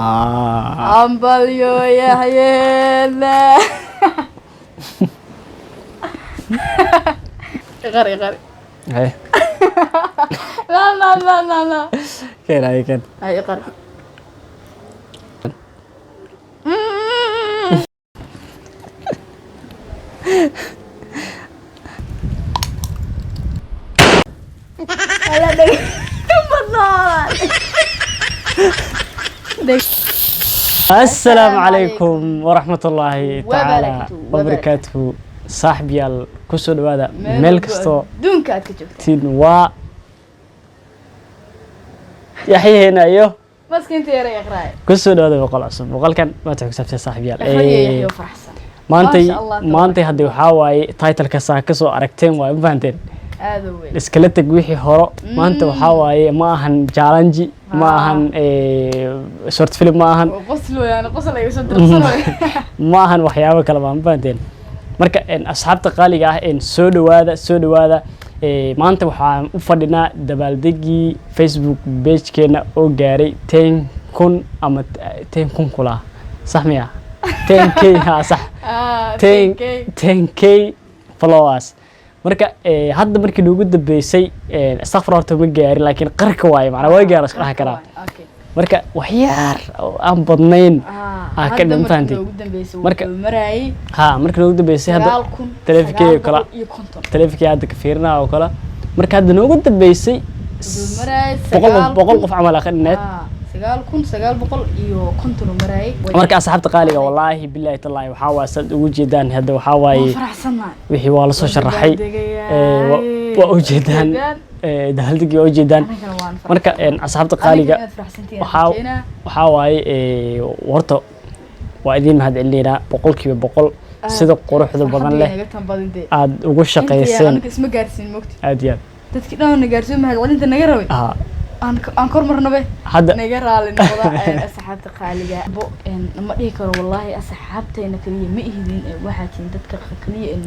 Ah. Hambalyo Yaxyeena. Iqari, iqari. Haye. La la la la la. Keen, haye, keen. Ay, iqari. Ala dheg. Badnaa. Assalaamu calaykum waraxmatullaahi tacaala Wabarakaatuhu, wabarakaatuhu. Saaxiibyaal, kusoo dhawaada meel kastoo adduunka aad ka joogto. Tin waa Yaxyaheena iyo Maskiinta yara iqraay. Kusoo dhawaada boqol cusub. Boqolkan maanta ku saabsan, saaxiibyaal, Yaxye Yaxye faraxsan. Maantay Maasha Allah, tabarak. maantay hadda waxaa waaye titleka saa kasoo aragteen waaye, ma fahanteen? Aad u weyn. Iskala teg wixii horo. Maanta waxaa waaye ma ahan challenge, ma ahan short film, ma ahan. Oo qosl weeyaan, qosl ay soo dirsan. Ma ahan waxyaabo kale ba, ma fahanteen? Marka asxaabta qaaliga ah, soo dhawaada, soo dhawaada. Maanta waxaan u fadhinaa dabaaldegii Facebook pagekeena oo gaaray 10,000 ama 10,000 kula, sax miya? 10K, ha, sax. Ah, 10 10K. 10K followers. Marka hadda markii noogu dambeysay, istakfar, horta ma gaarin, laakiin qarka waaye, macnaa waa gaara isku dhaha karaa. Okay. Marka waxyaar oo aan badnayn Ah, ka hadda dhan markii fahantay. ugu dambeysay wuxuu marayay ha, markii noogu dambeysay hadda 9,000 taleefankeyga kala 950. taleefankeyga hadda ka fiirinaa oo kale. Marka hadda noogu dambeysay Wuxuu marayay 100 9,000 100 qof camal aa ka dhineed. Ah, 9,950 uu marayay. Marka asxaabta qaaliga, wallaahi billahi tallaahi, waxaa waa saad ugu jeedaan hadda waxaa Waan waaye faraxsanahay. wixii waa lasoo sharaxay. Waa ujeedaan. Ujeedaan. Dabaaldegii waa ujeedaan. Anigana waan faraxsan. Marka asxaabta qaaliga, Anigana inaad faraxsantihiin rajeynaa. waxaa waaye horta waa idiin mahad celinaynaa 100%, sida quruxda badan leh Farxadda naga tan badan dee. aad ugu shaqayseen. Aniga isma gaarsiin mogti. Aad iyo aad. Dadkii dhan na gaarsiin, mahad celinta naga rabay. Aan kor marnabe. Hadda Naga raali noqda, asxaabta qaaliga. Bo ma dhihi karo wallaahi asxaabteena kaliya ma ihidin, waxaa tihiin dadka kaliya ee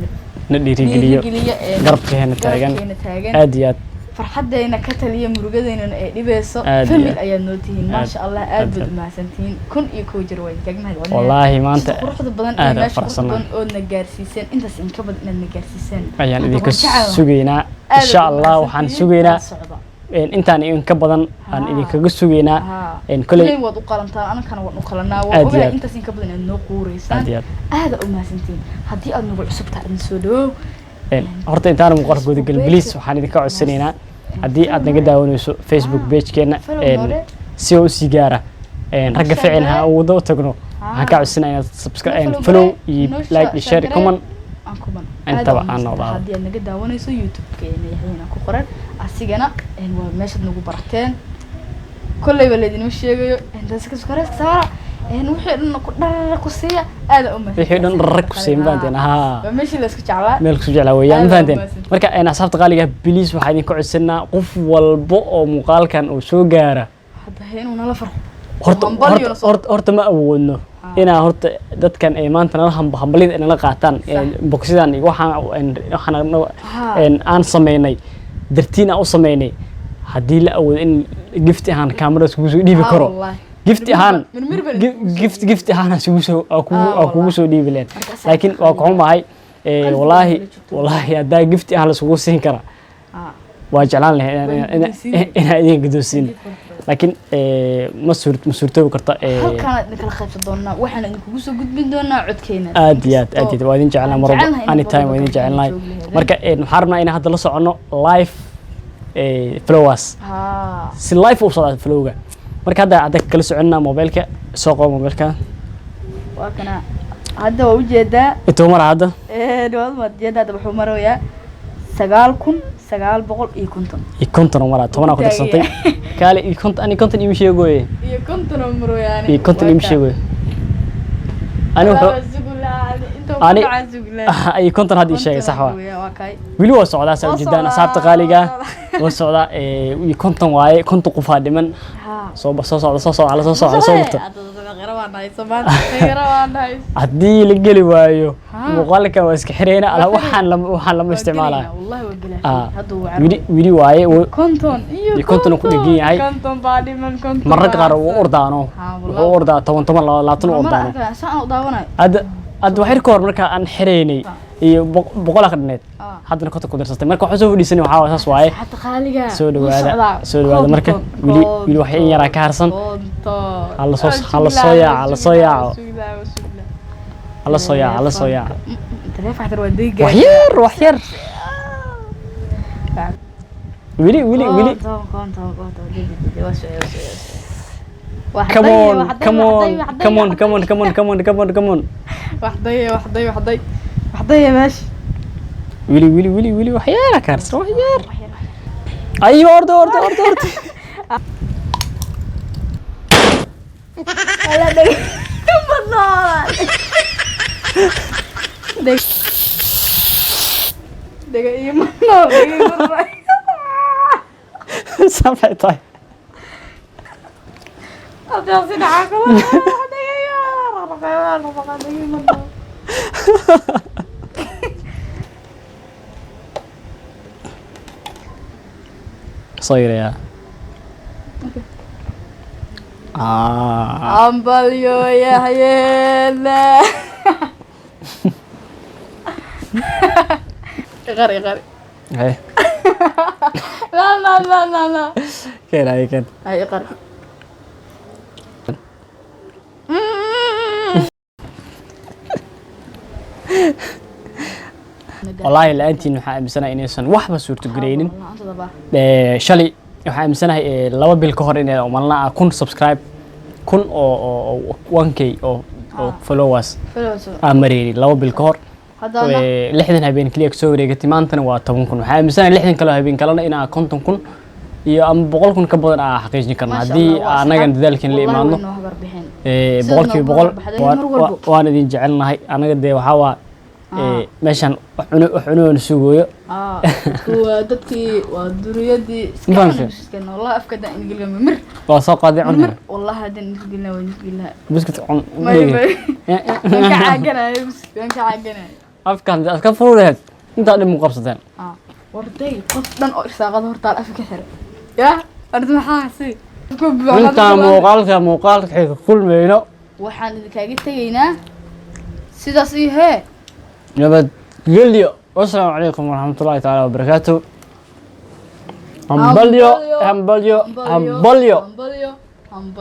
na dhiirigeliyo, dhiirigeliya, garabkeena taagan. Garabkeena taagan. Aad iyo aad. Farxadeena ka taliya, murugadeynana ee dhibeyso. Aad iyo Family aad. ayaad noo tihiin, maasha Allah, aad aad baad iyo u mahadsantihiin. 1001 jeer waa idinkaga mahad celinaya. Wallaahi maanta Sida quruxda badan aad ee aan meesha quruxda faraxsanahay. badan oodna gaarsiiseen, intaas in ka badan inaad na gaarsiiseen Ayaan Hadda idinka waan jecelahay. sugaynaa, Aad insha baad u Allah. Waxaan mahadsantihiin. sugaynaa La socda. intaan iyo in ka badan aan idinkaga sugaynaa. Koley Kuley waad u qalantaan, anakana waan u qalanaa, Aad waan iyo ogahay aad. intaas in ka badan inaad noo quureysaan. Aad iyo aad. Aada u mahadsantihiin. Haddii aad nagu cusub tahay, adna soo dhawow. Horta intaana muuqaalka gudagelin, Facebook please, page. waxaan idinka codsanaynaa haddii aad naga daawanayso Facebook pagekeena, Follow noole. si oo usii gaara ragga Share ficil ha garee. wada u tagno, waxaan ka codsanaya inaad subscribe, Noo follow follow garee, iyo noo like iyo share share, garee. comment. Aan kuban. Intaba Aad aan u noolaado. Haddii aad naga daawanayso YouTube-keena Yaxyeena ku qoran, asigana waa meeshaad nagu barateen. Kolleyba laydinma sheegayo intaas ka subscribe saara, wixii dhan ku dharara ku siiya. Aada u mahadsan. Wixii dhan rarag ku siin, fahanteen? Haa. Waa meeshii la isku jeclaa. Meel kusoo jeclaa weeyaan, ma Aad fahanteen? u mahadsantihiin. Marka asxaabta qaaliga, please, waxaa idinka codsanaa qof walbo oo muuqaalkan uu soo gaara Hadda inuu nala farxo. horta Hambalyo horta na soo horta ma awoodno inaa horta dadkan ay maanta nala hambalida ay nala qaataan, boksidan iyo waxaan waxaan aan sameynay dartiin aan u sameynay. Haddii la awoodo in gift ahaan kaamarada iskugu soo dhiibi karo, Wallaahi. gift ahaan, Mirmir baan gift ahaan aan isugu soo aan kugu aan kugu Wallaahi. soo dhiibi leen. Marka asxaabta Laakiin waa qaaliga. ku xumahay. Qalbiga Wallaahi, nala joogto. wallaahi haddaa gift ahaan laisugu siin karaa, waa jeclaan lahayd Waan guddoonsiin. inaan idin guddoonsiin, laakiin ma suurtoobi karta. Halkaan idin kala qaybsan doonaa, waxaan idinkugu soo gudbin doonaa codkeena. Aad iyo aad, aad iyo aad waa idin jecelnahay mar walba. Jecelnahay in Anytime waa idin mar walba jecelnahay. joogi lahaydeen. Marka waxaan rabnaa inaan hadda la soconno live followers, si live u socda followga. Marka hadda kala soconnaa mobilka. Soo qabo mobilka. Waa kana hadda, waa ujeedaa. Intuu mara hadda? Dhawaad waad jeedaa. Hadda wuxuu marayaa 9,950. Iyo 50 oo maraa, 10 ku darsantay. Kaale, iyo 50, ani 50 ima sheegoye. Iyo 50 oo marayaani. Iyo 50 ima sheegoye. Ani wuxuu iyo 50 hadda ii sheegay, sax waa. Waa kay. Weli waa socdaa, saa Waa ujeedaan socdaa, asxaabta qaaliga. waa. Waa socdaa, iyo 50 waaye, 50 qofaa dhiman. Soo soo socda, soo socda, soo socda, soo murta. Baa nahay Soomaali, khayra baa nahay. Haddii la geli waayo Ha. muuqaalka waa iska xireyna ala, waxaan lama isticmaalayo. Wallahi waa Ah. bilaashay hadda, wuu Wili wili waaye 50 iyo Iyo 50 ku dhegan yahay. 50 baa dhiman, 50. Mararka qaar wuu ordaano. Ha, wallahi. Wuxuu ordaa 10 10 20 u ordaano. Saan u daawanayo. Hadda wax yar ka hor marka aan xireynay iyo 100 ka dhineed. Haddana 50 ku darsatay, marka waxaan soo fadhiisanay waxaa waaye saas waaye. Xata qaaliga. Soo dhawaada, soo dhawaada. Marka wili wax in yaraa ka harsan. 50. Hala soo yaaco, hala soo yaaco. Hala soo yaaco, hala soo yaaco. Taleefan xataa waa deega. Wax yar, wax yar, wili wili wili. Come on, come on, come on, come on, come on, come on, come on, come on. Waxday, waxday, waxday, waxday meesha. Wili wili wili wili, wax yar ka harsan, wax yar. Ayo, orda, orda, orda, orda. Ala dheg badnaa, dheg dhega iyo manoo, dhega iyo manoo. Samay tahay. Haddii si dhacaa kala dhega iyo dhega iyo manoo. Soo yarayaa. Ah. Ambalyo yahyeela. Iqari, iqari. Hey. La la la la la. Keen ay keen. Ay, iqari. Wallaahi la-aantiin waxaa aaminsanahay inaysan waxba suurtagelaynin. Shalay waxaa aaminsanahay 2 bil ka hor inay umalna 1000 subscribe, 1000 oo 1K oo followers aan mareynin 2 bil ka hor. Haddana 60 habeen keliya kasoo wareegatay, maantana waa 10,000. Waxaa aaminsanahay 60 kale habeen kalena inaa 50,000 iyo ama 100,000 ka badan aa xaqiijin karno haddii anagan dadaalkan la imaano. 100%. Sida noogu baxday mar walbo. Waan idin jecelnahay anaga. Dee waxaa waa meeshan wax cuno, wax cunoona sugooyo. Waa dadkii, waa duriyadii. Ma fahamtay? Iska wallahi afka haddaan ingilga mir. Waa soo qaaday cun. Mir, wallahi haddaan ingilna waa ingilna. Buskut cun. May may, waan ka caaganayo, waan ka caaganayo. Afka hadii aad ka furuleed intaa dhib mu qabsateen. Warday, qof dhan oo irsaaqada hortaal afka ka xiray yaa arda, maxaa si Intaan muuqaalka xiga kulmayno, waxaan idinkaaga tegaynaa sidaas iyo hee nabadgelyo. Wasalaamu calaykum waraxmatullahi tacaala wabarakaatu. Hambalyo, hambalyo, hambalyo. Hambalyo, hambalyo.